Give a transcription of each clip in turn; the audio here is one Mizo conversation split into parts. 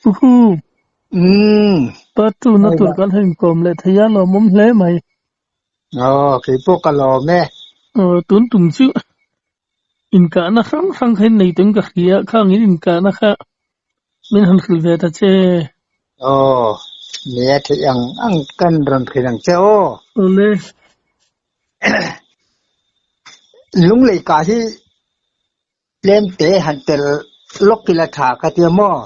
Uhu. Umm. Part 2 na tur kan han inkawm leh thei a lawmawm hle mai. Aw, kei pawh ka lawm e. Aw, tun tum chu inkahna hrang hrang kha in nei tum ka hria, khang in inkahna kha min han hrilh ve ta che. Aw, nia theih ang ang kan rawn hrilh ang che aw. Awle. Lunglei kah hi Tlem te han tel lawk ila tha ka tia maw?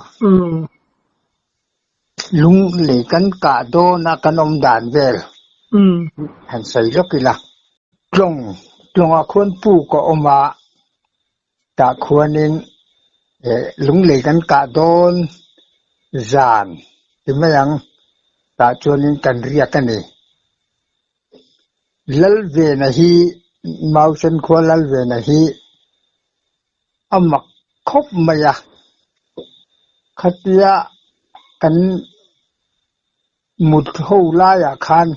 Lung lei kan kah dawn a kan awm dan vel han sawi lawk ila. Tlawng, tlawngah khuan puk a awm a, tah khuanin lung lei kan kah dawn zan ti mai ang, tah chuanin kan riak a ni. Lalvena hi Mausen khua Lalvena hi a mak khawp mai a, khatia kan mut ho laiah khan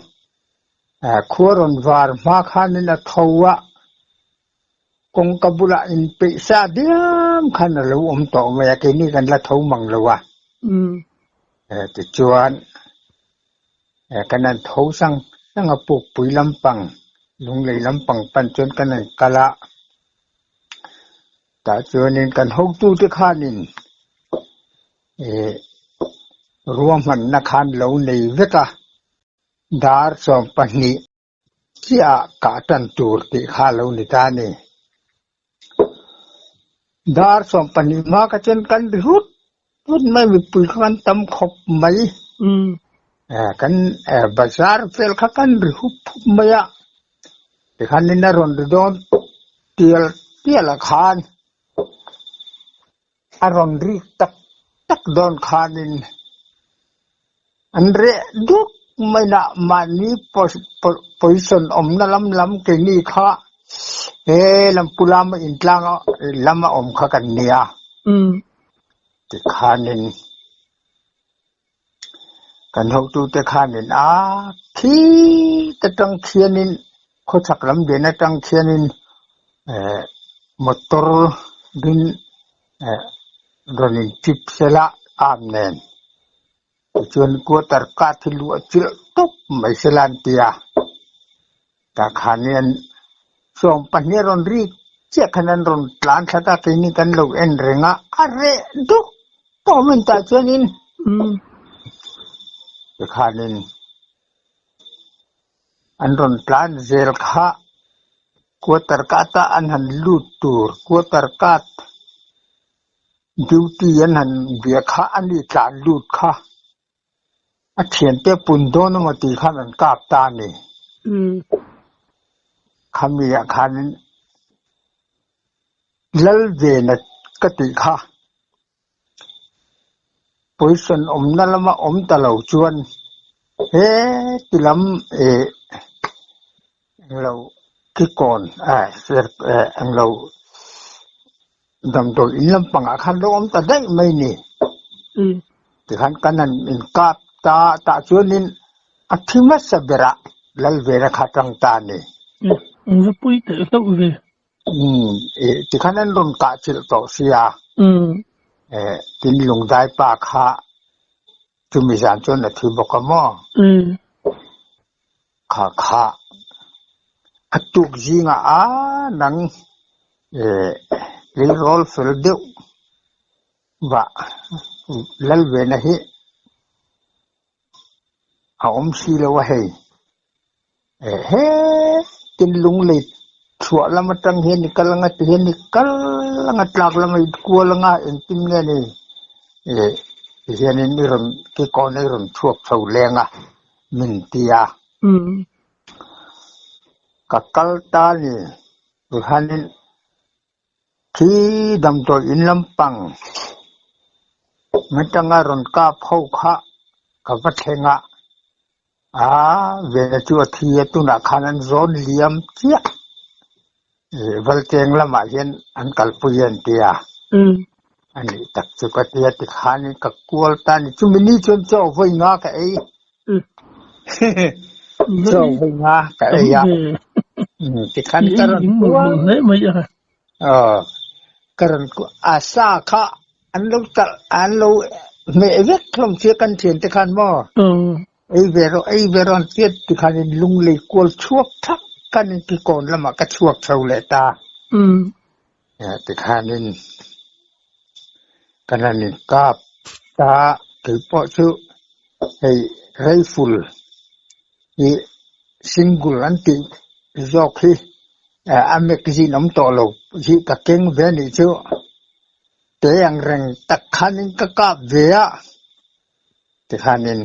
khua rawn var hma khanin a tho a, kawngka bulah inpeih sa diam khan a lo awm tawh mai a, keini kan la tho mang lo a. Tichuan. Kan han tho sang sang a pukpui lampang lunglei lampang pan chuan kan han kal a tah chuanin kan hotute khanin ih ruahmanna khan lo nei vek a dar 12 chiah kah tan tur tih kha a lo ni ta a ni. Dar 12 hma kha chuan kan ri hut hut mai mipui kha kan tam khawp mai. Kan bazar vel kha kan ri hup hup mai a, tikhanin a rawn ri dawn tial tial ah khan a rawn rik tak tak dawn khanin an reh duk mai lah mahni position awmna lam lam keini kha he lampu lama intlang lama awm kha kan nia tikhanin kan hotute khanin a khi ta tang khianin khawchhak lam den atang khianin eh motor ding eh rawn in chip sela arm nen tichuan quarter card hi luah chilh tawp mai sela an ti a tah khan hian 12 a rawn rik chiah khan an rawn tlan thla ta keini kan lo en reng a a reh duk tawh mai tah chuanin tikhanin an rawn tlan zel kha quarter card a an han lut tur quarter card duty an han bia kha a ni tlan lut kha a thiante pun dawn emaw tih khan an kap ta a ni. Khami ah khanin Lalvena ka tih kha Position awmna lama awm ta lo chuan he ti lam eh englo kikawn eh englo damdawi in lampangah khan lo awm ta daih mai ni. Tikhan kan han inkap ta tah chuanin a thi hmasa berah Lalvena kha tang ta a ni. Engva pui teh hlauh ve. Umm eh tikhan an rawn kah chilh tawh sia. Eh tin lungdai pa kha chumi zan chuan a thi bawk a maw? Kha kha a tuk zingah a nang eh tleirawl fel deuh vah Lalvena hi a awm si lo a hei. He tin lunglei chhuah lam atang hian i kal anga ti hian i kal anga tlak lama i kual anga engtin nge ni eh ti hianin i rawn kikawn i rawn chhuak chho leng a min ti a. Ka kal ta ni tihianin Khi damdawi in lampang atanga rawn kap ho kha ka va thleng a, aa Vena chu a thi a tunah khan an zawn liam chiah ih Valteng lamah hian an kalpui a an ti a, a nih tak chu ka ti a tikhanin ka kual ta a ni chumi ni chuan chaw vawi nga ka ei chaw vawi nga ka ei a tikhan ka rawn kual aw ka rawn kual a sa kha an lo talh an lo. Hmeh vek hlawm sia kan thian te khan maw? Ei ve rawh, ei ve rawh an tiat tikhan in lunglei kual chhuak thak kan in kikawn lamah ka chhuak chho leh ta. Tikhanin kan han in kap ta, keipawh chu hei rifle hi single an tih zawk hi a magazine awm tawh lo hi ka keng ve anih chu. Te ang reng tak khanin ka kap ve a, tikhanin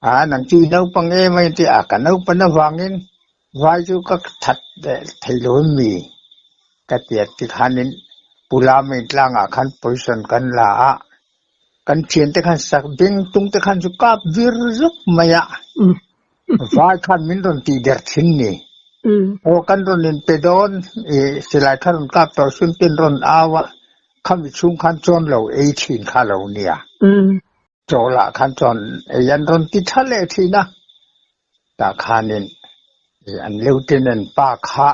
a nang chu i naupang em a inti a, ka naupan avangin vai chu ka that leh thei lo em mi ka ti a, tikhanin Pu Lama intlangah khan position kan la a, kan thiante khan sak beng tung te khan chu kap vir zuk mai a. Vai khan min rawn tih der thin ni. Aw kan rawn in pe dawn i silai kha rawn kap tawh sun ten rawn au a, khami chhung khan chuan lo ei thin kha lo nia. Chaw lah khan chuan ei an rawn ti tha leh thin a, tah khanin an lieutenant pa kha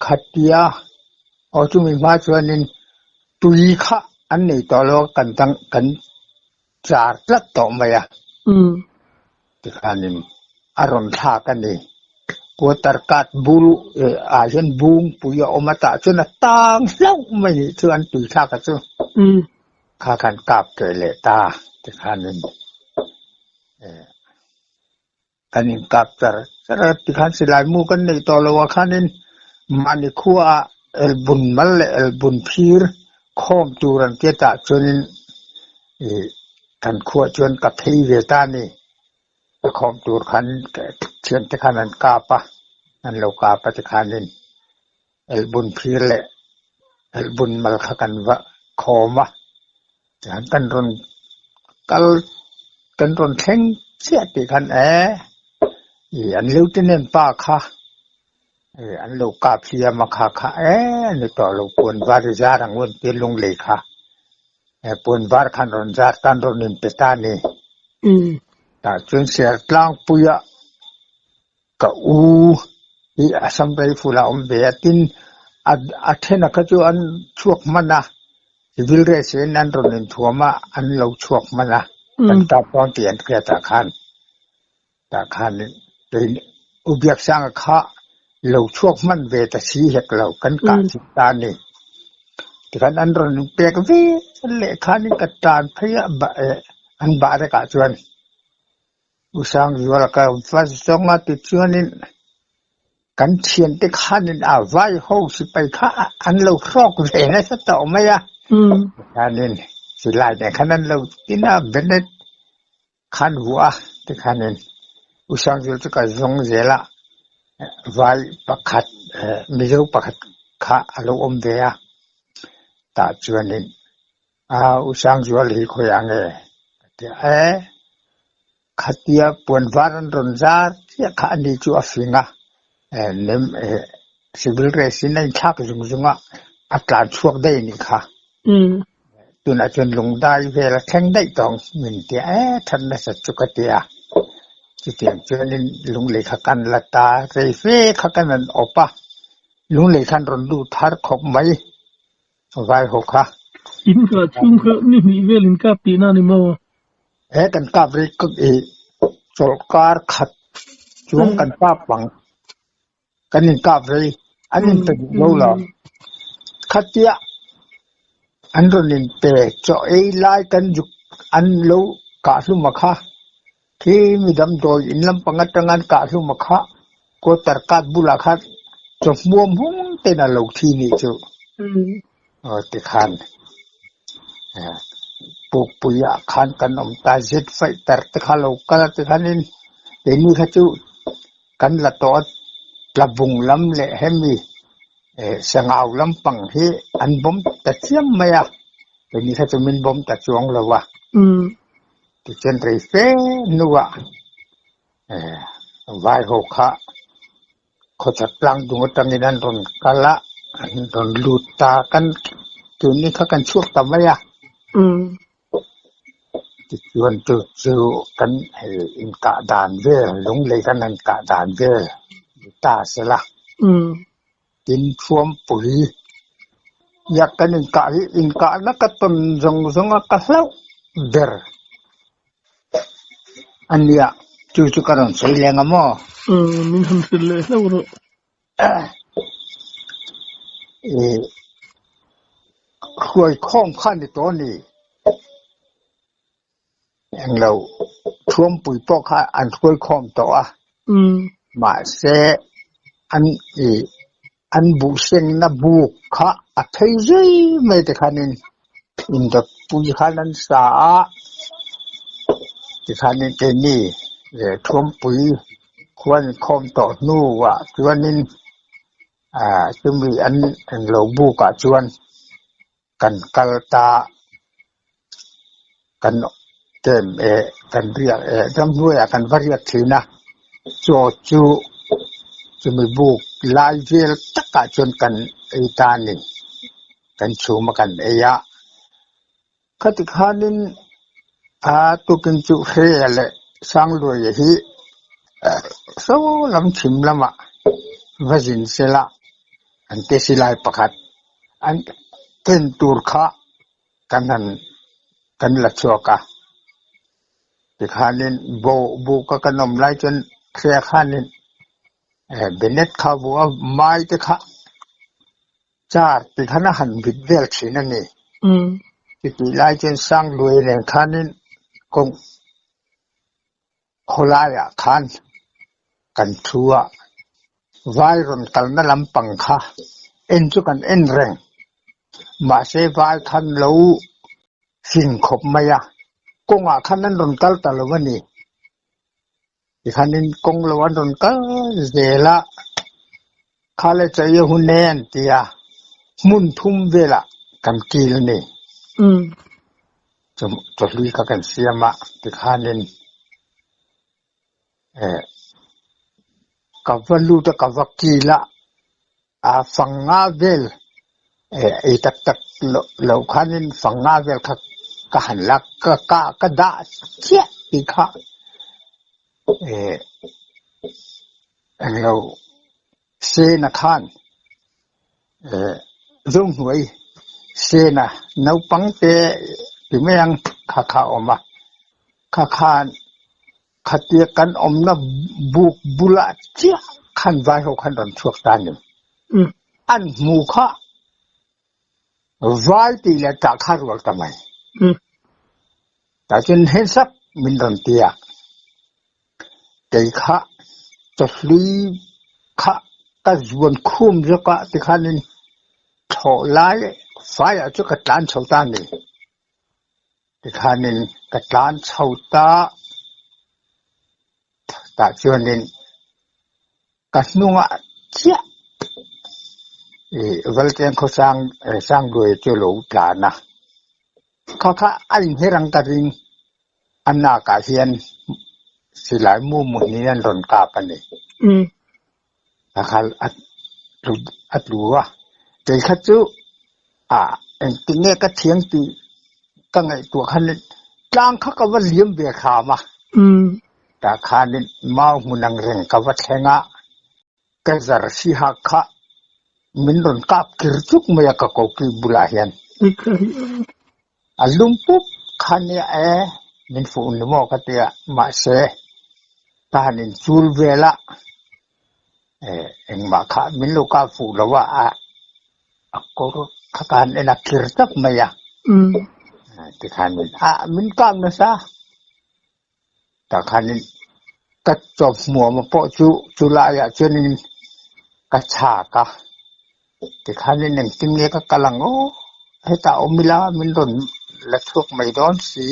khatia aw chumi hma chuanin tui kha an nei tawh lo a kan dang kan char tlat tawh mai a. Tikhanin a rawn thlak a ni. Quarter card bul ah hian bungpui a awm a tah chuan a tang hlauh mai nih chu an tui thlak a chu. Kha khan kap keh leh ta tikhanin kan inkap char char a tikhan silai mu kan neih tawh loh ah khanin mahni khua ah elbun mal leh elbun phir khawm tur an tia tah chuanin ih kan khuah chuan ka phei ve ta a ni ka khawm tur khan thian te khan an kap a an lo kap a tikhanin elbun phir leh elbun mal kha kan va khawm a tihian kan rawn kal kan rawn thleng chiah tih khan e ih an lieutenant pa kha ih an lo kap hliam a kha kha e ni tawh lo puan var i zar ang un tia lunglei kha e puan var khan rawn zar tan rawn in pe ta a ni tah chuan Sertlangpuia Ka u hi Assam Rifle a awm ve a, tin a thena kha chu an chhuak hman a, civil dress in an rawn inthuam a, an lo chhuak hman a, kan kap dawn tih an hriat ah khan tah khan U Biaksanga kha lo chhuak hman ve ta si hek lo, kan kah chhun ta a ni. Tikhan an rawn inpek ve leh khanin ka tan phei a, an bah rekah chuan. U Sangzuala ka va zawng a tichuanin kan thiante khanin a vai ho sipai kha an lo hrawk ve nasa tawh mai a, tikhanin silai nen khan an lo tin a Bennett khan vuah a tikhanin U Sangzuala chu ka zawng zel a, vai pakhat Mizo pakhat kha a lo awm ve a, tah chuanin A U Sangzual hi khawiah nge? Ka ti a, E, khatia puan var an rawn zar chiah kha ani chu a fing a, nem civil dress in a inthlak zung zung a, a tlan chhuak daih a nih kha. Tunah chuan lungdai vel a thleng daih tawh ang min ti a, e, that nasa chu ka ti a. Chutiang chuanin lunglei kha kan la ta, rei fe kha kan han awp a, lunglei khan rawn lut har khawp mai. Vai ho kha. In kah chhung kha ni hnih vel in kap tihna a ni maw? He kan kap rei kawp i chawlhkar khat chuang kan kap ang. Kan in kap rei an in pe duh lo lo. Khatia an rawn in pe chaw ei lai kan zuk an lo kah hlum a kha. Khi mi damdawi in lampang atanga an kah hlum a kha quarter card bulah khan chaw hmuam hung ten a lo thi nih chu. Aw tikhan pukpuiah khan kan awm ta zet fighter te kha lo kal a tikhanin keini kha chu kan la tawh a tlabung lam leh hemi sangau lampang hi an bawm ta chiam mai a keini kha chu min bawm ta chuang lo a. Tichuan rei fe hnuah vai ho kha khawchhak tlang dung atangin an rawn kal a, an rawn lut ta kan tuni kha kan chhuak ta mai a. Tichuan chu chu kan hei inkah dan vel lunglei kan han kah dan vel ni ta sela. Tin Thuampui. Nia kan inkah hi inkahna ka tawn zawng zawng a ka hlauh ber a nia, chu chu ka rawn sawi leng a maw? Umm min han hrilh leh hlauh rawh. Ih hruaikhawm kha a ni tawh a ni. Englo thuampui pawh kha an hruaikhawm tawh a, mahse an ih an buhsengna buk kha a phei zui mai te khanin indawtpui khan an sa a, tikhanin keini leh thuampui khuan inkhawm tawh hnuah chuanin ah chumi an englo bukah chuan. Kan kal ta, kan kem eh, kan riak eh, ramhnuaiah kan va riak thin a, chaw chu chumi buk lai vel takah chuan kan ei ta a ni, kan chhum a kan ei a. Khati khanin a tukin chu Hreia leh Sangluaia hi saw lam chhim lamah va zin sela an ti silai pakhat. An ken tur kha kan han kan la chhuak a, tikhanin bo buk a kan awm lai chuan thlia khanin Benet kha bu a mai te kha char tikhan a han bit vel thin a ni. Chutih lai chuan Sangluai nen khanin kawng Khawlaiah khan kan thu a, vai rawn kalna lampang kha en chu kan en reng. Mahse vai khan lo fing khawp mai a, kawngah khan an rawn kal ta lo a ni. Tikhanin kawng lo an rawn kal zel a, kha le chaih a hun e an ti a, hmun thum velah kan kil a ni. Chawhlui kha kan siam a tikhanin eh ka va lut a ka va kil a a fanga vel eh ei tak tak lo khanin fanga vel kha ka han la ka ka ka dah chiah tih kha eh englo Sena khan eh Zohnuai Sena naupang te ti mai ang kha kha a awm a, kha khan khatia kan awmna buk bulah chiah khan vai ho khan rawn chhuak ta a ni. An hmu kha vai tih leh tah kha rual ta mai. Tah chuan hands up min rawn ti a. Kei kha chawhlui kha ka zuan khum zawk a tikhanin thlawh lai faiah chu ka tlan chho ta a ni. Tikhanin ka tlan chho ta tah chuanin ka hnungah chiah ih Valteng khawsang Sangluai chu a lo tlan a. Kha kha a inher ang ka ring, a nakah hian silai mu muhnin an rawn kap a ni. Kha kha a tlu a, kei kha chu a engtin nge ka thiang tih ka ngaihtuah khan tlang kha ka va liam ve hram a, tah khanin mau hmun ang reng ka va thleng a. Ka zar si hak kha min rawn kap kir chuk mai a ka koki bulah hian. A lum pup kha nia e, min fuh ni maw ka ti a, mahse ka han inchul vel a, engmah kha min lo kap fuh lo a, a kawr kha ka han en a kir tak mai a, tikhan min kap nasa. Tah khanin ka chawp hmuam pawh chu chu laiah chuanin ka chhak a, tikhanin engtin nge ka kal ang aw, hetah awm ila min rawn la chhuak mai dawn si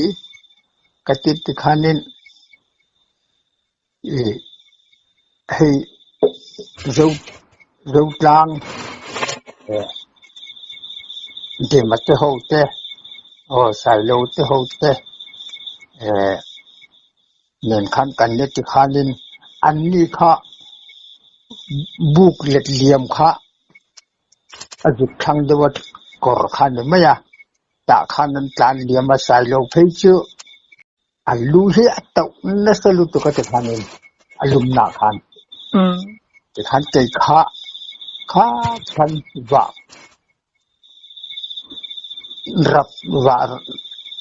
ka ti tikhanin ih hei zo zotlang eh Dema te ho te aw Sailo te ho te eh nen khan kan ni ti khanin an ni kha buk let liam kha a zuk thlang deuh a kawr kha ni mai a tah khan an tlan liam a Sailo phei chu a lu hi a tauh nasa lutuk a ti khanin a lumnah khan tikhan kei kha kha khan vah. rap vah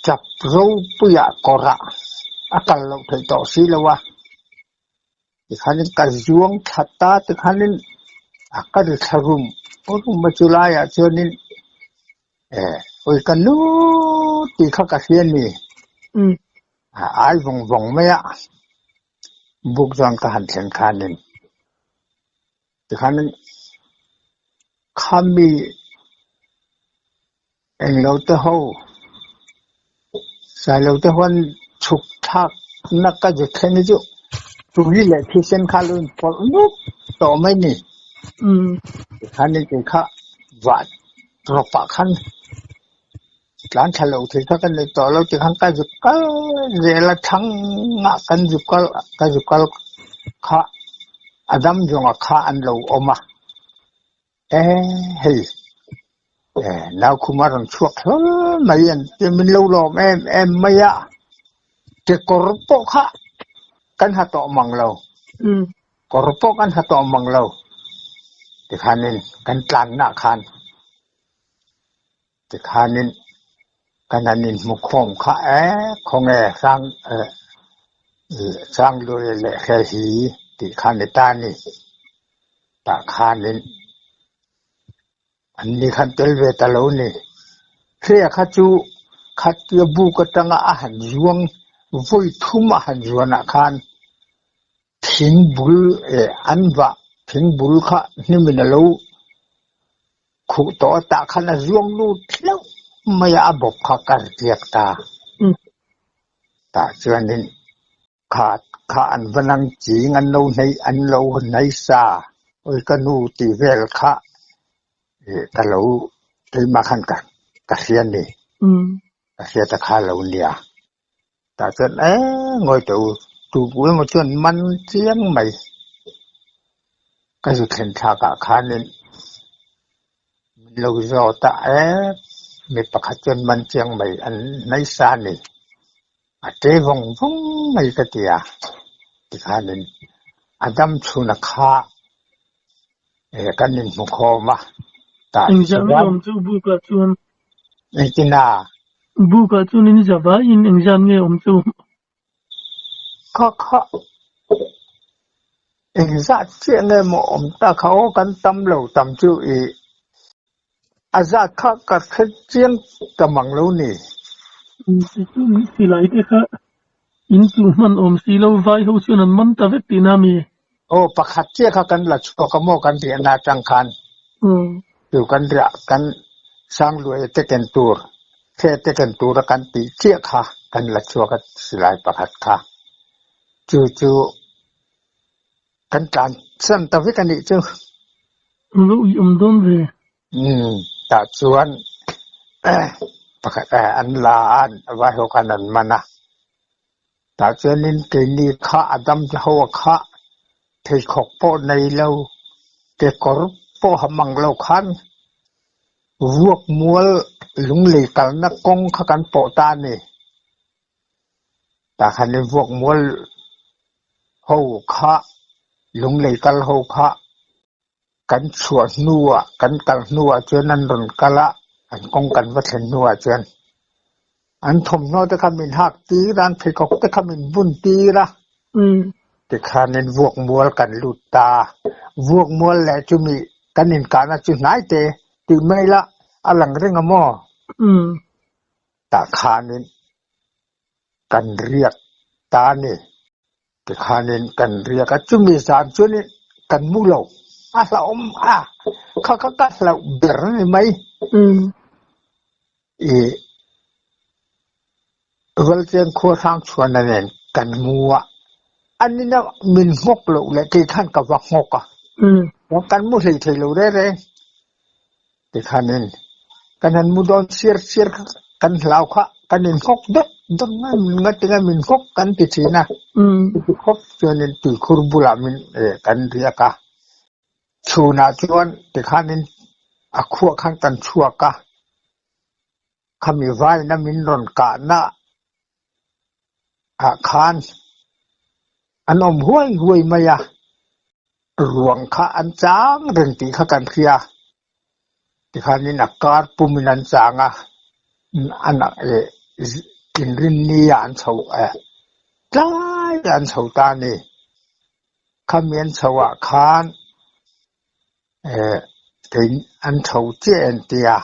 chap ropuiah kawrah a kal loh theih tawh si lo a, tikhanin ka zuang thla ta tikhanin a ka ri thla rum rum a chulaiah chuanin eh awi ka nu tih kha ka hria a ni. A ai vawng vawng mai a, buk chuan ka han thlen khanin tikhanin khami englo te ho sailo te huan chhuk thlak na ka zet thleng hi chu tui leh thisen kha lo inpawlh nup tawh mai ni. Tikhanin kei kha vah rawpah khan tlan tha lo thei kha ka nei tawh lo tikhan ka zuk kal zel a thlang ah kan zuk kal ka zuk kal kha a dam zawnga kha an lo awm a e hei e nau khum a rawn chhuak hlawl mai an tia min lo lawm em em mai a kekawr pawh kha kan ha tawh mang lo kawr pawh kan ha tawh mang lo tikhanin kan tlanna khan. Tikhanin kan han inhmukhawm kha e, khawnge hrang Sangluaia leh Hrehi tih kha ni ta ni. Tah khanin an ni khan tel ve ta lo ni. Hria kha chu khatia buk atanga a han zuang vawi thum a han zuanah khan thing bul eh an vah thing bul kha hnimin a lo Khuh tawh a tah khan a zuang lut hlauh mai a, a bawp kha ka ri tliak ta. Tah chuanin kha kha an va nang ching an lo hneih an lo hnai sa awi ka nu tih vel kha ih ka lo keimah khan ka ka hria ni. Ka hriat a kha lo nia. Tah chuan e ngawi teh u tu pawh emaw chuan man chiang mai ka zu thlen thlakah khanin min lo zawt a e mi pakhat chuan man chiang mai an hnaisa a ni a ṭe vawng vawng mai ka ti a tikhanin a dam chhuna kha e kan inhmu khawm a tah Engzah nge chuan awm chu bukah chuan? Engtin a? Bukah chuan in za vaiin engzah nge awm chu? Kha kha engzah chiah nge maw awm ta kha aw kan tam lo tam chu i a zat kha ka hre chiang ta mang lo ni. Tichuan silai te kha in chu hman awm si lo vai ho chuan an man ta vek tihna mi? Aw pakhat chiah kha kan la chhuak a maw kan riahna atang khan chu kan riah kan Sangluaia te ken tur Hre te ken tura kan tih chiah kha kan la chhuak a silai pakhat kha chu chu kan tlan san ta vek a nih chu. Lo i awm dawn ve. Umm tah chuan pakhat an la a vai ho khan an man a. Tah chuanin keini kha a dam ho a kha pheikhawk pawh nei lo, kekawr pawh ha mang lo khan vuak mual lunglei kalna kawng kha kan pawh ta a ni. Tah khanin vuak mual ho kha lunglei kal ho kha kan chhuah hnuah kan kal hnuah chuan an rawn kal a, an kawng kan va thlen hnuah chuan an thawmhnaw te kha min hak tir a, an pheikhawk te kha min bun tir a, tikhanin vuak mual kan lut ta a, vuak mual leh chumi kan inkahna chu hnai te tih mai la a lang reng a maw? Tah khanin kan riak ta a ni. Tikhanin kan riak a, chumi zan chuanin kan mu lo, a hlauhawm a, kha kha ka hlauh ber a ni mai. I Valchen khua hrang chhuana nen kan mu a, anina min nghawk loh leh kei khan ka va nghawk a, kan mu hlei thei lo reng reng. Tikhanin kan han mu dawn siar siar kha kan hlau kha kan inhawk deuh deuh ngai min ngatinga min hawk kan ti thin a. Chuti khawp chuanin tuikhur bulah min eh kan riak a. Chhunah chuan tikhanin a khuah khan kan chhuak a. Khami vaina min rawn kahna ah khan an awm huai huai mai a, ruang kha an chang reng tih kha kan hria. Tikhanin a kar pumin an chang a, An inrinni ah an chho tlai an chho ta a ni. Khami an chho ah khan kei an chho chiah en tia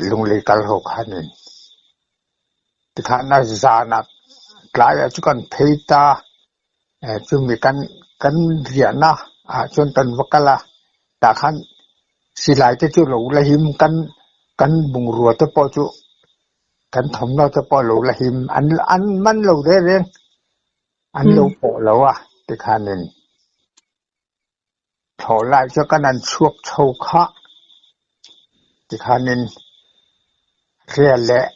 lunglei kal ho khanin tikhan a zanah tlaiah chu kan phei ta chumi kan kan riahna ah chuan kan va kal a tah khan silai te chu lo la him kan kan bungrua te pawh chu kan thawmhnaw te pawh lo la him an an man lo reng reng an lo pawh lo a tikhanin thlawh lai chu kan han chhuak chho kha tikhanin hria leh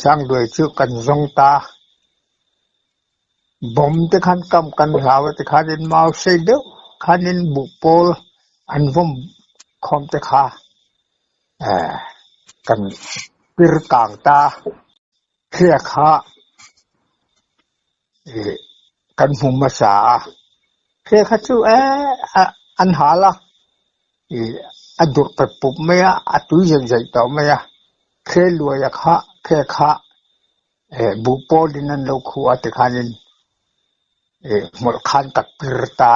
Sangluai chu kan zawng ta bomb te khan kam kan hlau a tikhanin mau sei deuh khanin buhpawl an vawm khawm te kha eh kan pir kang ta hria kha ih kan hmu hmasa a hria kha chu eh an hal a ih a durh pep pup mai a a tui zaih zaih tawh mai a hre luai a kha hre kha eh buh pawlin an lo khuh a tikhanin ih hmawlh khan ka pir ta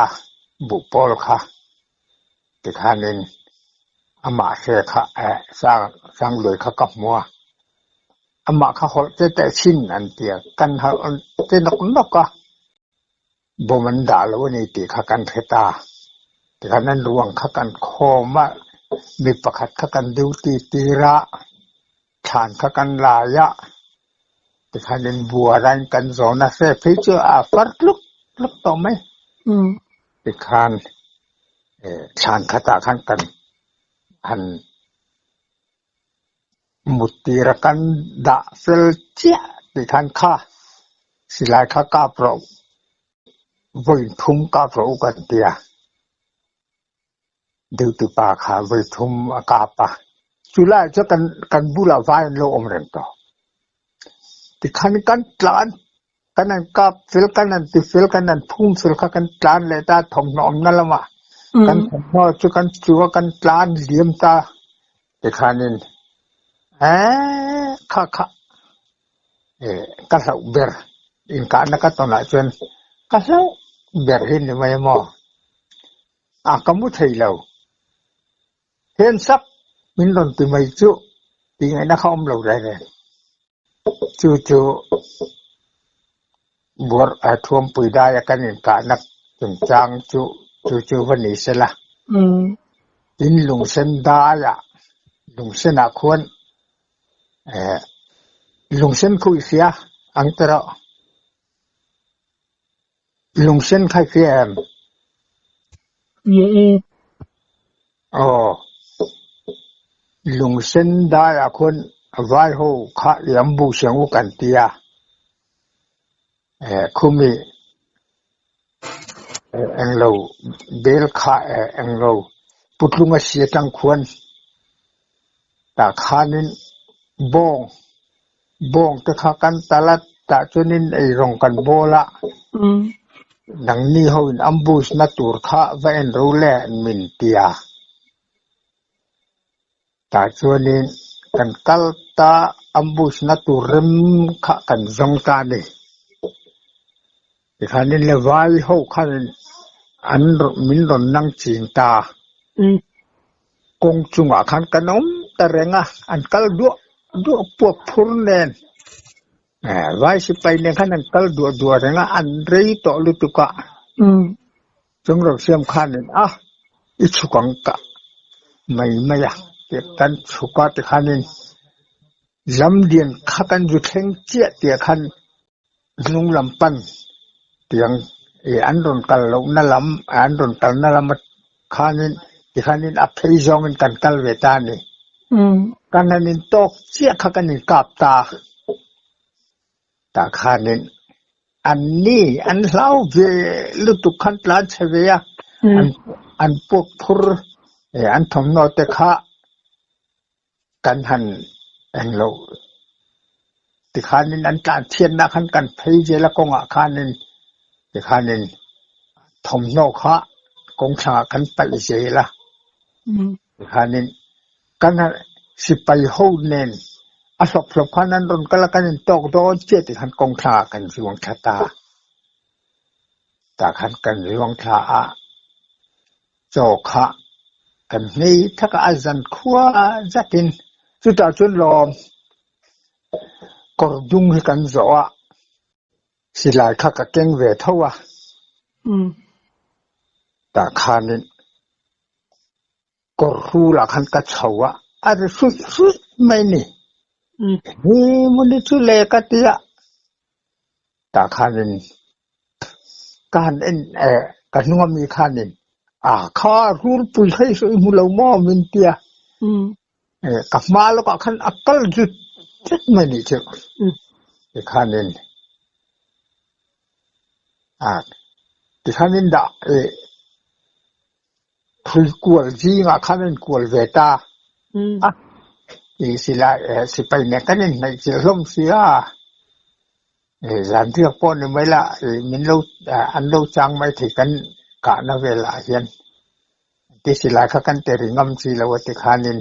buh pawl kha tikhanin amah hre kha eh sang sangluai kha ka hmu a amah kha hawlh te teh chhin an ti a kan hawlh te nawk nawk a bawm an dah lo a ni tih kha kan hre ta tikhan an ruang kha kan khawm a mi pakhat kha kan duty tir a thlan kha kan lai a tikhan in buarain kan zawn a hre phei chu a far tluk tluk tawh mai tikhan eh thlan khatah khan kan han mut tir a kan dah fel chiah tikhan kha silai kha kap rawh vawi thum kap rawh u kan ti a. Duty pa kha vawi thum a kap a, chu lai chu kan kan bulah vai an lo awm reng tawh. Tikhan kan tlan, kan han kap fel, kan han ti fel, kan han phum fel kha kan tlan leh ta thawmhnaw awmna lamah kan thawmhnaw chu kan chu a kan tlan liam ta. Tikhanin eee kha kha eh ka hlauh ber inkahna ka tawnah chuan ka hlauh ber hi ni mai maw? A ka mu thei lo. Hands up min rawn ti mai chu tih ngaihna kha awm lo reng reng. Chu chu buar a thuampui daia kan inkahna chungchang chu chu chu va ni se la. Tin lungsen daiah lungsenah khuan eh lungsen khu i hria ang te rawh. Lungsen kha i hria em? Hria e. Aw. Lungsen daiah khuan vai ho kha i am bu siang u kan ti a. Eh khumi eh englo bel kha eh englo putlunga si atang khuan tah khanin bawng Bawng te kha kan tal a, tah chuanin eirawng kan bawl a, nangni ho in ambush na tur kha va en ro le min ti a. Tah chuanin kan kal ta ambush na tur rem kha kan zawng ta a ni. Tikhanin le vai ho khan an min rawn nang ching ta. Kawng chungah khan kan awm ta reng a, an kal duah duah puak phur nen vai sipai nen khan an kal duah duah reng a, an rei tawh lutuk a. Chung ro siam khanin a i chhuk ang ka mai mai a tih kan chhuk a tikhanin lamlian kha kan zu thleng chiah tih khan Hnung lam pan tiang ih an rawn kal lohna lam an rawn kalna lam khanin tikhanin a phei zawngin kan kal ve ta a ni. Kan han intawk chiah kha kan inkap ta tah khanin anni an hlau ve lutuk khan tlan chhe ve a, an puak phur ih an thawmhnaw te kha Kan han englo tikhanin an tlan chhiatna khan kan phei zel a kawngah khanin tikhanin thawmhnaw kha kawng thlangah kan paih zel a tikhanin kan han. Sipai ho nen a hlawp hlawp khan an rawn kal a, kan intawk dawn chiah tih khan kawng thlangah kan zuang thla ta. Tah khan kan zuang thla a, chaw kha kan hmei thak a, a zan khua zatin chutah chuan lawm kawr dung hi kan zawh a, silai kha ka keng ve tho a. Tah khanin Kawr hrulah khan ka chho a, a ri hruih hruih mai ni. Hi mawni chu le ka ti a, tah khanin ka han en eh ka hnung ami khanin a kha rulpui hei saw i hmu lo maw min ti a, eh ka hma lawkah khan a kal zut zut mai nih chu. Tikhanin a tikhanin dah eh Thui kual zingah khan a inkual ve ta a, ih silai eh sipai nen kan inhnaih chilh hlawm si a, ih zan riak pawh ni mai la ih min lo an lo chang mai thei kan kahna velah hian ti silai kha kan ti ri ngam chi lo a ti khanin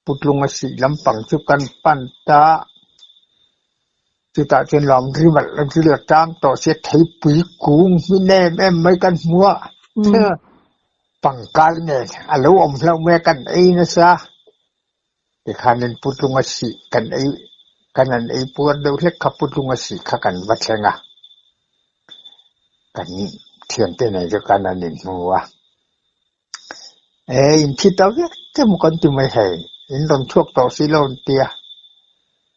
Putlunga sih lampang chu kan pan ta, chutah chuan lawm ri malh ril a tang tawh sia theipui kung hmin em em mai kan hmu a, pangkai nen a lo awm hlauh mai a kan ei nasa, tikhanin Putlunga sih kan ei kan han ei puar deuh hlek kha Putlunga sih kha kan va thleng a, kan thiante nen chu kan han inhmu a. Eh in thi ta vek che maw kan ti mai hei, in rawn chhuak tawh si lo an ti a,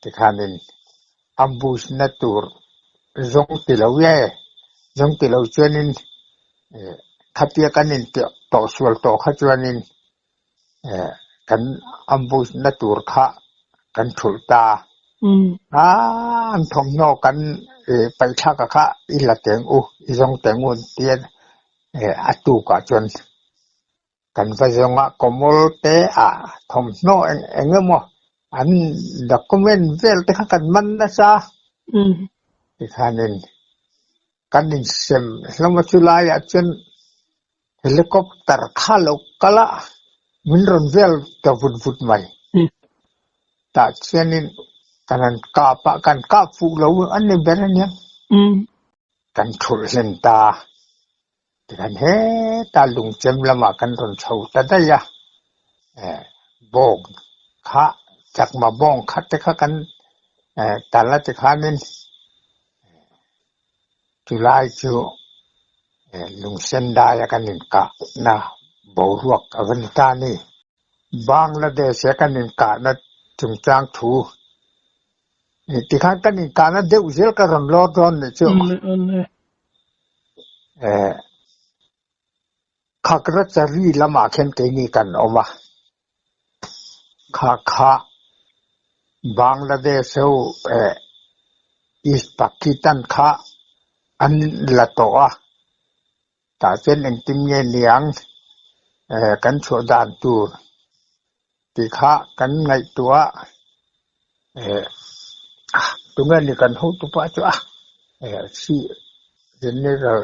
tikhanin ambush na tur zawng ti lo e, zawng ti lo chuanin eh khatia kan in tawh sual tawh kha chuanin eh kan ambush na tur kha kan thulh ta a, an thawmhnaw kan eh paih thlak a kha i la teng u, i zawng teng u an ti a. Eh a tukah chuan kan va zawnga kawmawl te ah thawmhnaw eng eng emaw an document vel te kha kan man nasa tikhanin kan insem hlawm a chulaiah chuan helicopter kha lo kal a min rawn vel ta vut vut mai tah chuanin kan han kap a kan kap fuh lo a ni ber ania. Kan thulh hlen ta. Tikhan heta lungchem lamah kan rawn chho ta daih a, eh bawng kha chakma bawng kha te kha kan eh tal a tikhanin chulai chu eh lungsen daia kan inkahna boruak a va ni ta a ni. Bangladesh a kan inkahna chungchang thu Tikhan kan inkahna deuh zel ka rawn lawr dawn nih chu. Eh, Khagrachari lamah khian keini kan awm a. Kha kha Bangladesh ho eh East Pakistan kha an la tawh a. Tah chuan engtin nge niang eh kan chhuah dan tur tih kha kan ngaihtuah a, eh tunge ni kan hotupa chu a eh si general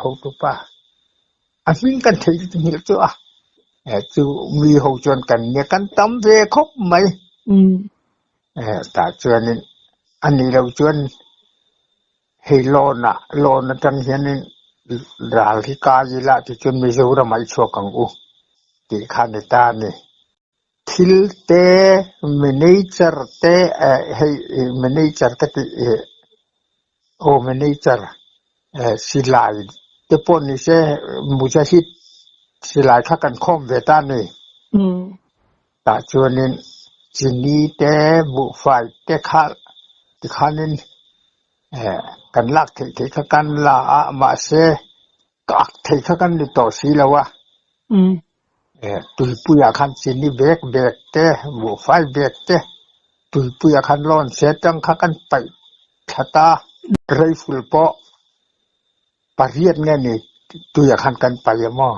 hotupa a hming kan theih nghilh chu a eh chu mi ho chuan kan nia kan tam ve khawp mai eh tah chuanin a nih loh chuan. Hei loan ah loan atang hianin ral hi kai ila tichuan Mizoram ah i chhuak ang u tih kha a ni ta a ni. Thil te manager te eh hei manager ka tih eh aw manager eh silai te pawh ni se mujahid silai kha kan khawm ve ta a ni. Tah chuanin chini te buhfai te kha tikhanin eh kan lak theih theih kha kan la a mahse kak theih kha kan ni tawh si lo a eh tuipuiah khan chini bag bag te buhfai bag te tuipuiah khan lawn se tang kha kan paih that a rifle pawh pariat nge ni tuiah khan kan paih a maw.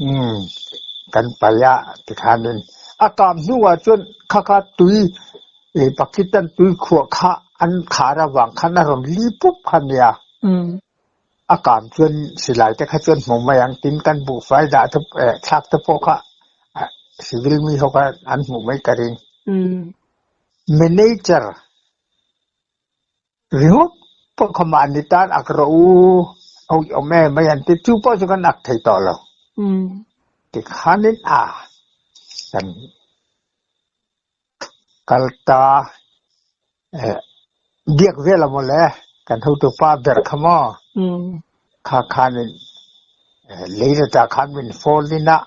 Umm, kan paih a tikhanin a kap hnuah chuan kha kha tui ih Pakistan tui khuah kha an khar avang khan a rawn li pup kha nia. A kam chuan silai te kha chuan hmu mai ang tin kan buhfai dah te thlak te pawh kha civil mi ho kha an hmuh mai ka ring. Manager ringawt pawh kha mahni tan ak rawh u awih awm em mai an ti chu pawh chu kan ak thei tawh lo. Tikhanin a kan kal ta biak vel a mawle kan hotupa ber kha maw kha khanin leilata khan min phone in a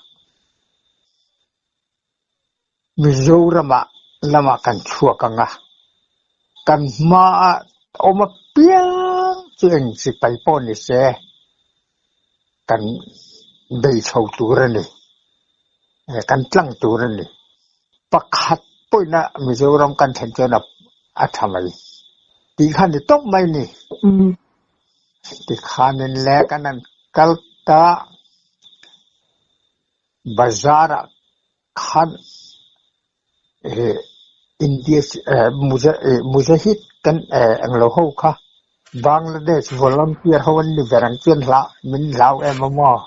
Mizoramah lamah kan chhuak ang a, kan hmaah awm apiang chu eng sipai pawh ni se kan bei chho tur a ni, kan tlang tur a ni. Pakhat pawhina Mizoram kan thlen chuan a tha mai tih kha ni tawp mai ni. Tikhanin le kan han kal ta. Bazar ah khan India Mujahid kan englo ho kha Bangladesh volunteer ho an ni ber ang chuan hlah min hlau em a maw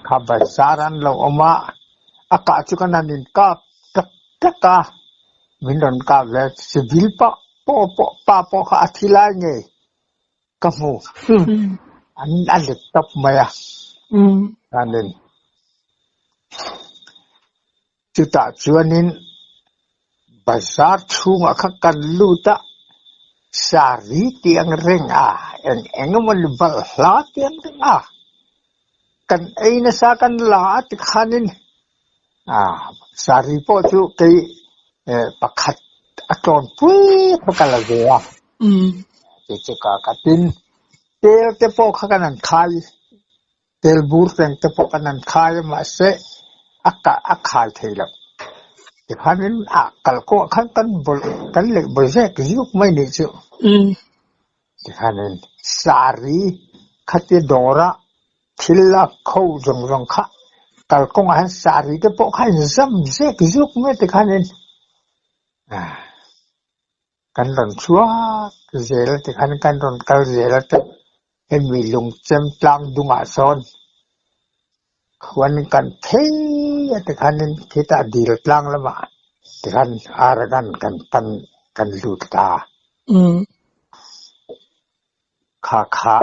kha bazar an lo awm a a kah chu kan han in kap tak tak a min rawn kap ve civil pawh pa pawh kha a thi lai ngei. Ka hmu. An a let tawp mai a. Chuanin chutah chuanin bazar chhungah kha kan lut a, sari tih ang reng a, eng eng emaw ni balhla tih ang reng a, kan ei nasa kan la a tikhanin sari pawh chu kei pakhat a tlawn pui kha ka la ve a. Chu chu ka ka tin tel te pawh kha kan han khai tel bur reng te pawh kan han khai a mahse a kah a khai thei lo. Tikhanin a kalkawngah khan kan bawlh kan leih bawi zek zuk mai nih chu. Tikhanin sari khatia dawra thil lak kho zawng zawng kha kalkawngah hian sari te pawh kha a inzam zek zuk mai tikhanin kan rawn chhuak zel a tikhan kan rawn kal zel a te hemi lungchem tlang dungah sawn khuan kan phei a tikhanin khitah dil tlang lamah tikhan Arakan kan pan kan lut ta. Kha kha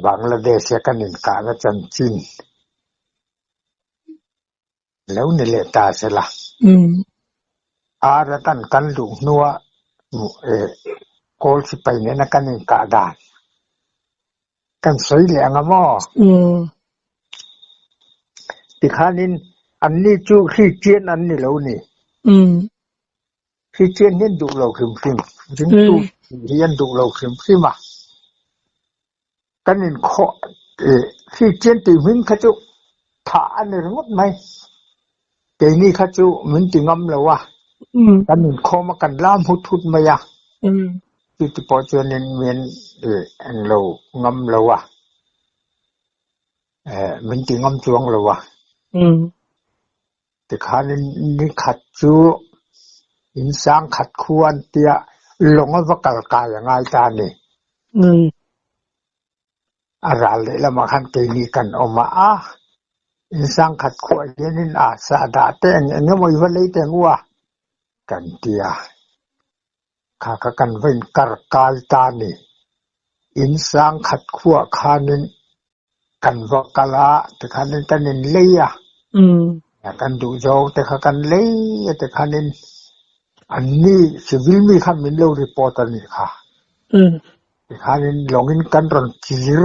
Bangladesh a kan inkahna chanchin lo ni leh ta se la. Arakan kan luh hnua kawl sipai nena kan inkah dan kan sawi leh ang a maw? Tikhanin anni chu hri chian an ni lo ni. Hrichian hi an duh lo hrim hrim, ringtu hi an duh lo hrim hrim a, kan inkhawh hrichian tih hming kha chu thah a ni ringawt mai, keini kha chu min ti ngam lo a, kan inkhawm a kan lam hut hut mai a, chuti pawh chuanin min englo ngam lo a. Min ti ngam chuang lo a. Tikhanin ni khat chu in sang khat khu an tia lawng a va kal kai a ngai ta a ni. A ral lehlamah khan keini kan awm a, a in sang khat khuah hianin a sahdah te eng eng emaw i va lei teh ang u a kan ti a. Kha kha kan va inkar kai ta a ni. In sang khat khuah khanin Kan va kal a tikhanin kan in lei a, kan duh zawng te kha kan lei a tikhanin anni civil mi khan min lo report a nih kha. Tikhanin lawngin kan rawn kir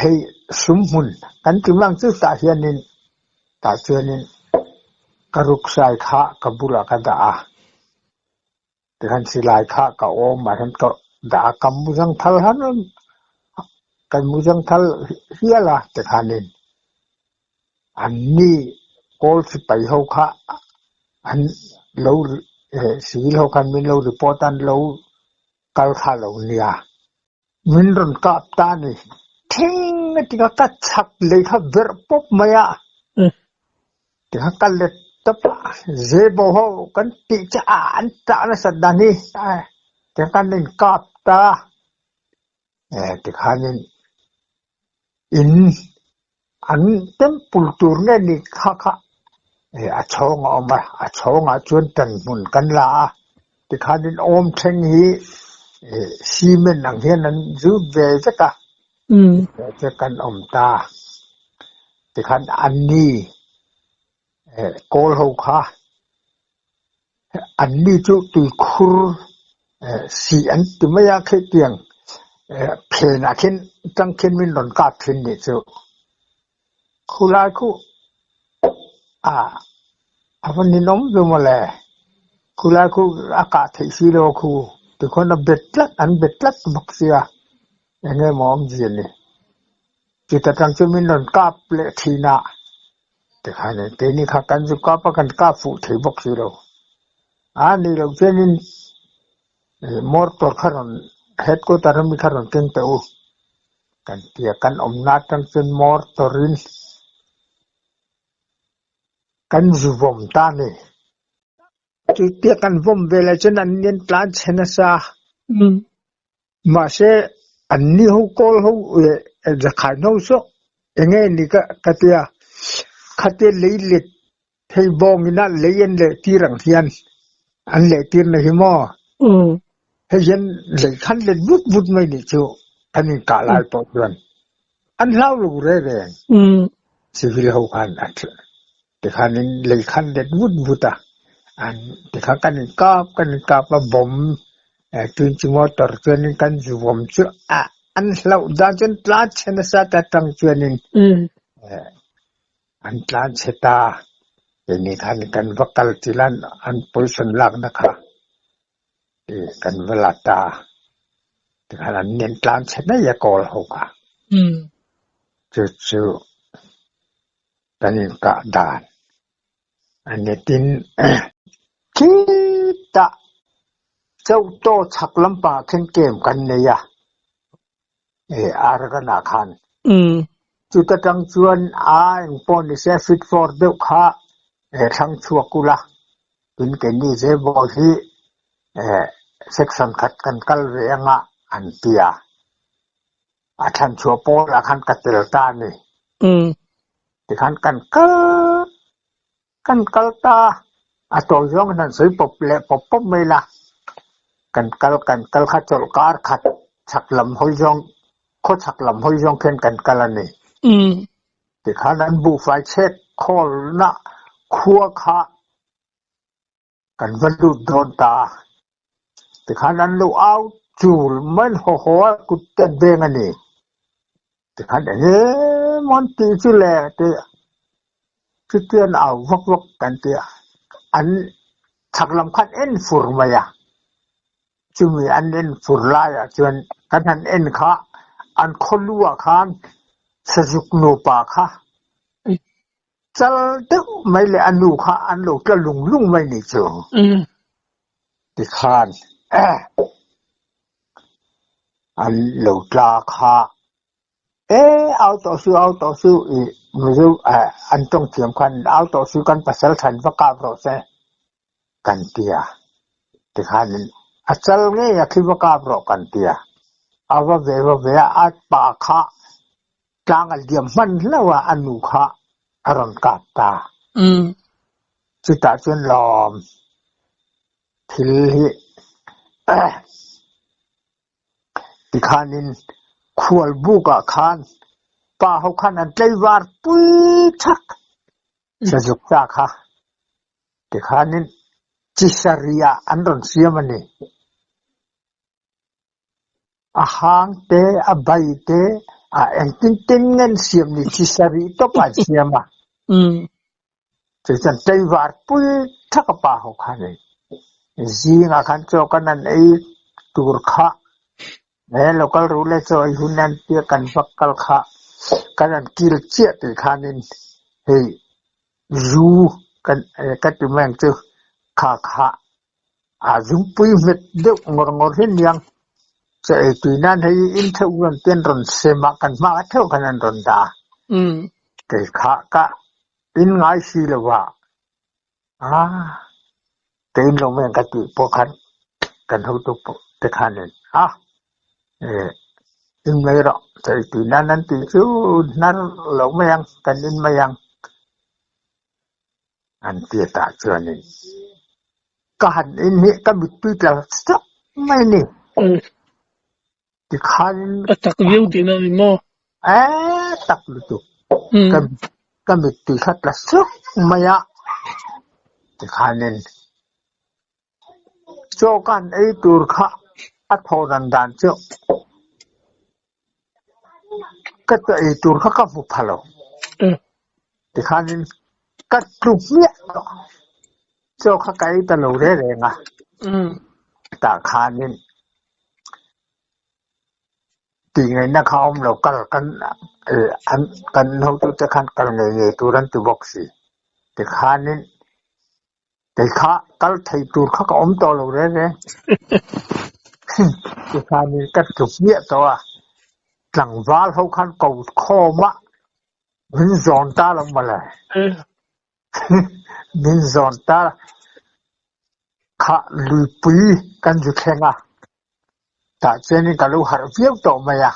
hei sumhmun kan ti mang chu tah hianin tah chuanin ka ruksai kha ka bulah ka dah a. Tikhan silai kha ka awm ah hian ka dah a, ka mu zangthal han kan mu zangthal hial a tikhanin anni kawl sipai ho kha an lo civil ho khan min lo report a an lo kal kha lo nia. Min rawn kap ta a ni. Thing a ti kha ka chhak lei kha verh pawp mai a. Ti kha ka let tawp a, Zebo ho kan tih che a an tah nasat dan hi. Ti kha kan inkap ta. Eh tikhanin in an temple tur nge ni kha kha eh a chhawng a awm a, a chhawngah chuan tan hmun kan la a, tikhanin awm thleng hi eh cement ang hian an zut ve vek a, chu kan awm ta. Tikhan anni eh kawl ho kha anni chu tuikhur eh sih an ti mai a khehtiang eh phenah khin tang khin min rawn kap thin nih chu khulai khu ah a va ninawm ve mawle khulai khu a kah theih si lo khu tikhawn a bet tlat an bet tlat bawk sia eng nge maw awmzia ni chuta tang chu min rawn kap leh thin a. Tikhan keini kha kan zu kap a, kan kap fuh thei bawk si lo. A nih loh chuanin motor kha rawn headquarter ami kha rawn keng teh u kan ti a, kan awmna atang chuan motor in kan zu vawm ta a ni. Chutia kan vawm veleh chuan an in tlan chhe nasa. Mahse, anni ho kawl ho leh zakhain ho saw eng nge ni ka ka tia, khatia lei let thei bawngin a lei an leh tir ang hian an leh tir na hi maw? Hei hian lei khan let vut vut mai nih chu kan inkah lai pawh chuan an hlau lo reng reng. Civil ho khan a Tikhanin lei khan let vut vut a, an tikhan kan inkap kan inkap a bawm tun chu motor chuanin kan zu bawm chu a an hlauh dan chuan tlan chhe nasa ta tang chuanin an tlan chhe ta keini khan kan va kal chilh a an position lakna kha kan va la ta tikhan an nen tlan chhe mai a kawl ho kha chu chu. Kan inkah dan a ni. Tin, khitah Chauhtaw chhak lampangah khin camp kan nei a, eh Arakan-ah khan. Chuta tang chuan a engpawh ni se fit for deuh kha eh thlang chhuak ula, tin keini Zebol hi eh section khat kan kal ve anga an ti a. A thlan chhuah pawlah khan ka tel ta a ni. Tikhan kan kal kan kal ta a tawi zawng hian han sawi pawp leh pawp pawp mai la. Kan kal kan kal kha chawlh kar khat chhak lam hawi zawng khaw chhak lam hawi zawng khian kan kal a ni. Tikhan an buhfai chhek khawlna khua kha Kan va lut dawn ta a, tikhan an lo au chul mai haw haw a kut te an veng a ni. Tikhan eng emaw an tih chu le tih chutia an au vak vak kan ti a, an chhak lam khan en fur mai a, chumi an en fur laiah chuan kan han en kha an khawluah khan sazuk nupa kha Chal deuh mai leh a nu kha an lo tla lung lung mai ni chu. Tikhan an lo tla kha e au tawh su au tawh su i Mizo an tawng thiam khan au tawh su kan pasal than va kap rawh se kan ti a. Tikhan a chal ngei a khi va kap rawh kan ti a. A va ve va ve a a pa kha Tlang a liam hman hlauh a, a nu kha a rawn kap ta. Chutah chuan lawm thil hi tikhanin khual bukah khan pa ho khan an tlaivar pui thak sazuk ta kha tikhanin chi sarih ah an rawn siam a ni. A hang te, a bai te, a engtin tin nge an siam ni chi sarih tawp an siam a. Chu chuan tlaivar pui thak a pa ho khan in zingah khan chaw kan han ei tur kha he local rule chaw ei hun an tia kan vak kal kha kan han kil chiah tih khanin hei zu kan ka ti mai ang chu kha kha A zungpui hmet deuh ngawr ngawr hi aniang. Chaw ei tui nan hei in theuh rawn te an rawn sem a, kan hma theuh khan an rawn dah a. Kei kha ka in ngai si lo a, a kei in lo mai ang ka tih pawh khan kan hotu pawh te khanin a In mai rawh, thei tui nan an tih chu hnar lo mai ang, kan in mai ang an ti a tah chuanin ka han in hi ka mittui tla sawk mai a ni. Tikhanin A tak viau tihna a ni maw? E tak lutuk. Ka ka mittui kha tla sawk mai a. Tikhanin chaw ka han ei tur kha a thawh dan dan chu ka chaw ei tur kha ka hmu pha lo. Tikhanin ka tlu hmiah tawh. Chaw kha ka ei ta lo reng reng a. Tah khanin Tih ngaihna kha awm lo kal kan an kan hotute khan kal ngei ngei tur an ti bawk si. Tikhanin kei kha kal thei tur kha ka awm tawh lo reng reng. Tikhanin ka tluk miah tawh a, tlangval ho khan ko khawm a, min zawn ta lo mawle. Min zawn ta kha luipui kan zu thleng a, tah chuanin ka lo harh viau tawh mai a.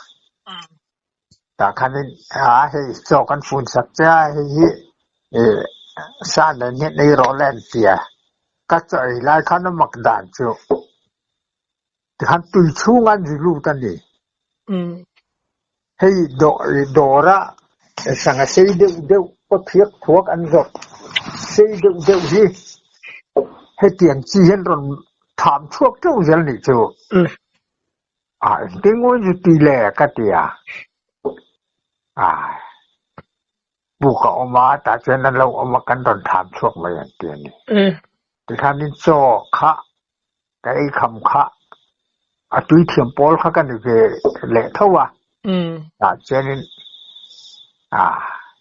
Tah khanin a hei chaw kan fun sak che a, hei hi ih sa nen hian ei rawh le an ti a. Ka chaw ei lai khan a mak dan chu tikhan tui chhung an ri lut a ni. Hei dawra sangha sei deuh deuh paw thiak thuak an zawrh sei deuh deuh hi hetiang chi hian rawn tham chhuak teuh zel nih chu. A engtin ngawi zu ti le ka ti a. A buk a awm a tah chuan an lo awm a kan rawn tham chhuak mai an ti a ni. Tikhanin chaw kha ka ei kham kha a tui thiam pawl kha ka ni ve leh tho a, tah chuanin ah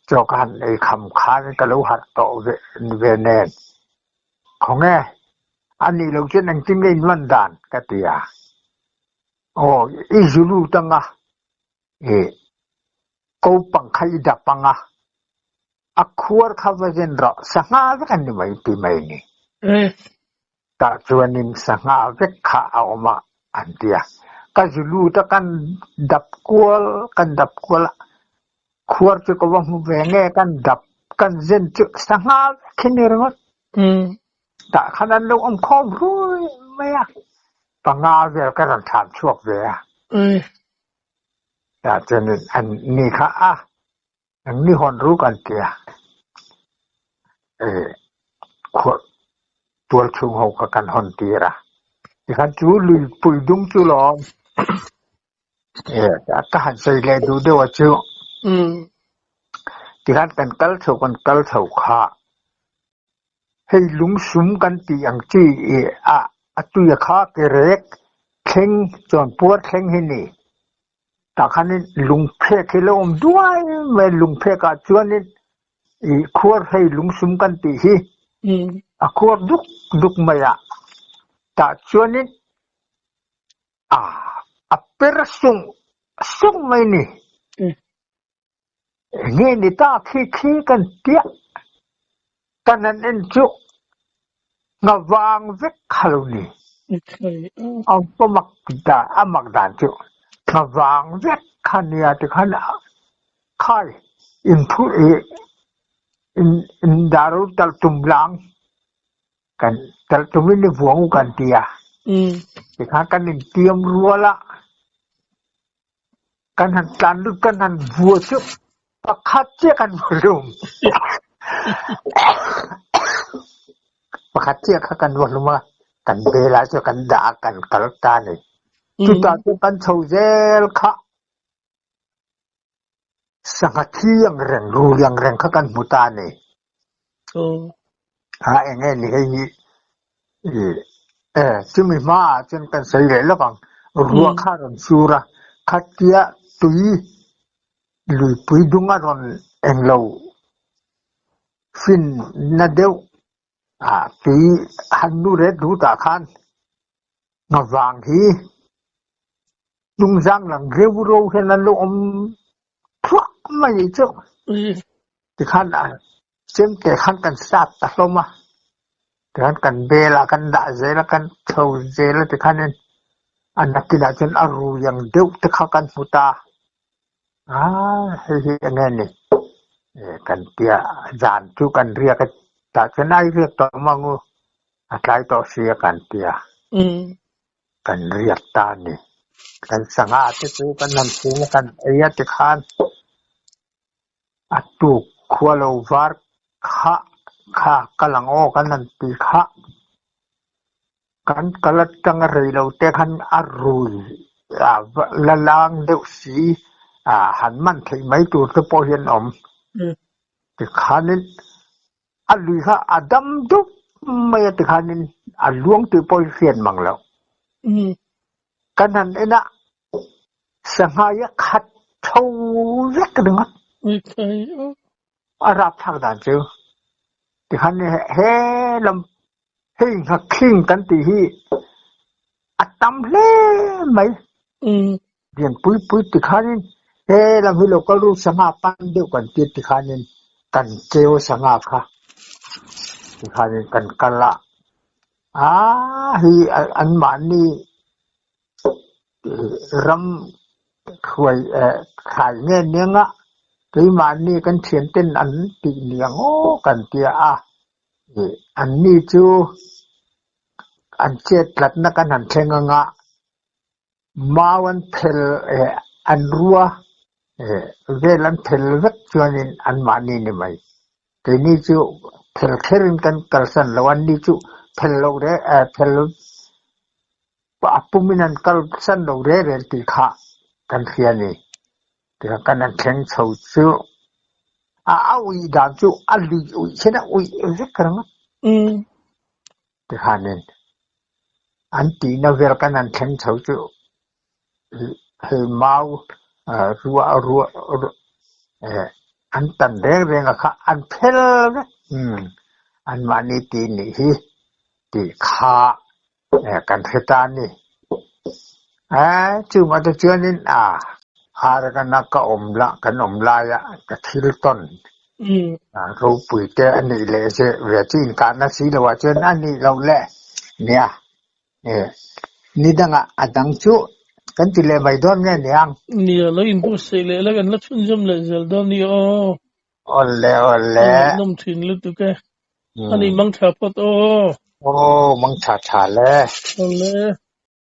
chaw ka han ei kham khanin ka lo harh tawh ve ve nen khawnge a nih loh chuan engtin nge in man dan ka ti a, aw i zu lut anga ih ko pang kha i dap anga a khuar kha va zen rawh sangha vek an ni mai ti mai ni. Tah chuanin sangha vek kha a awm a an ti a. Ka zu lut a kan dap kual kan dap kual a, khuar chu ka va hmu ve nge kan dap kan zen chu sangha vek hi ni ringawt. Tah khan an lo awm khawm rui mai a, panga vel ka rawn thlan chhuak ve a. Tah chuanin an ni kha a Eng ni hawn ruk an ti a, eh khuah tual chhung ho kha kan hawn tir a, tikhan chu luipui dung chu lawm eh ka han sawi leh duh deuh a chu tikhan kan kal chho kan kal chho kha hei lungsum kan tih ang chi ih a a tuia kha ke rek thleng chuan puar thleng hi ni. Tah khanin lungphek hi lo awm duai mai a, lungphek ah chuanin ih khuar hei lungsum kan tih hi a khuar duk duk mai a, tah chuanin ah a per sung sung mai a ni. Enge ni ta khi khi kan piah kan han en chu ngavang vek kha lo ni. A mak dan a mak dan chu ngavang vek kha nia tikhan khai in phu ih in in daru tal tum lang kan tal tumin i vuang u kan ti a tikhan kan intiam rual a. Kan han tlan lut kan han vua chu pakhat chiah kan vua hlum. Pakhat chiah kha kan vua hlum a, kan bel ah chuan kan dah a kan kal ta a ni. Chutah chuan kan chho zel kha sangha thi ang reng, rul ang reng kha kan hmu ta a ni. A eng nge ni hei hi e chumi hmaah chuan kan sawi leh lawk ang. Ruah kha a rawn sur a, khatia tui luipui dung a rawn eng lo fin na deuh ah tui han nu ret rut ah khan ngavang hi hnungzang lang reu ro hian an lo awm thluah mai chu. Tikhan a chemte khan kan sat ta hlawm a, tikhan kan bel ah kan dah zel a, kan chho zel a tikhanin. A nakinah chuan a rui ang deuh te kha kan hmu ta. A hei hi eng nge ni? Kan tia zan chu kan riak a tah chuan ai riak tawh mang u, a tlai tawh si a kan tia. Kan riak ta a ni. Kan sangha te chu kan han chhung a kan ei a tikhan a tuk khua lo var kha kha kal ang aw kan han ti kha. Kan kal atanga rei lo te khan a rui a la lang deuh si a han man theih mai tur te pawh hian awm. Tikhanin a lui kha a dam dup mai a tikhanin a luang tih pawh hi hriat mang loh. Kan han en a, sangha hi a khat tho vek ringawt. A rapthlak dan chu tikhan he lam Hei nghakhing kan tih hi a tam hle mai. Rian pui pui ti khanin he lam hi local ru sangha pan deuh kan tir ti khanin kan keu sangha kha ti khanin kan kal a. Aa hi anmahni ram hruai thlai nge nia nga keimahni kan thianten an tih nia ngaw kan tia a. Anni chu an chet tlatna kan han thleng anga mau an phel an rua vel an phel vek chuanin anmahni ni mai. Keini chu phel kherin kan kalsan lo, anni chu phel loh reh phel a pumin an kalsan lo reh rel tih kha kan hria a ni. Tiang kan han thleng chho chu a a uih dan chu a lui uih hian a uih vek ringawt. Tikhanin an tihna vel kan han thleng chho chu hei mau ruah ruah an tan reng reng a kha an phel vek. Anmahni tih nih hi tih kha kan hre ta a ni. Chungah te chuanin a Arakan-a ka awm la kan awm laia ka thil tawn ropui te a nih leh zeh ve chu inkahna si loah chuan a nih loh le nia. Ni dangah a dang chu kan ti leh mai dawn nge niang? Nia, lo inbuatsaih leh la kan la chhunzawm leh zel dawn nia aw. Awle awle. A ngaihnawm thin lutuk e. A ni mangtha phawt aw. Aw mangtha tha le. Awle.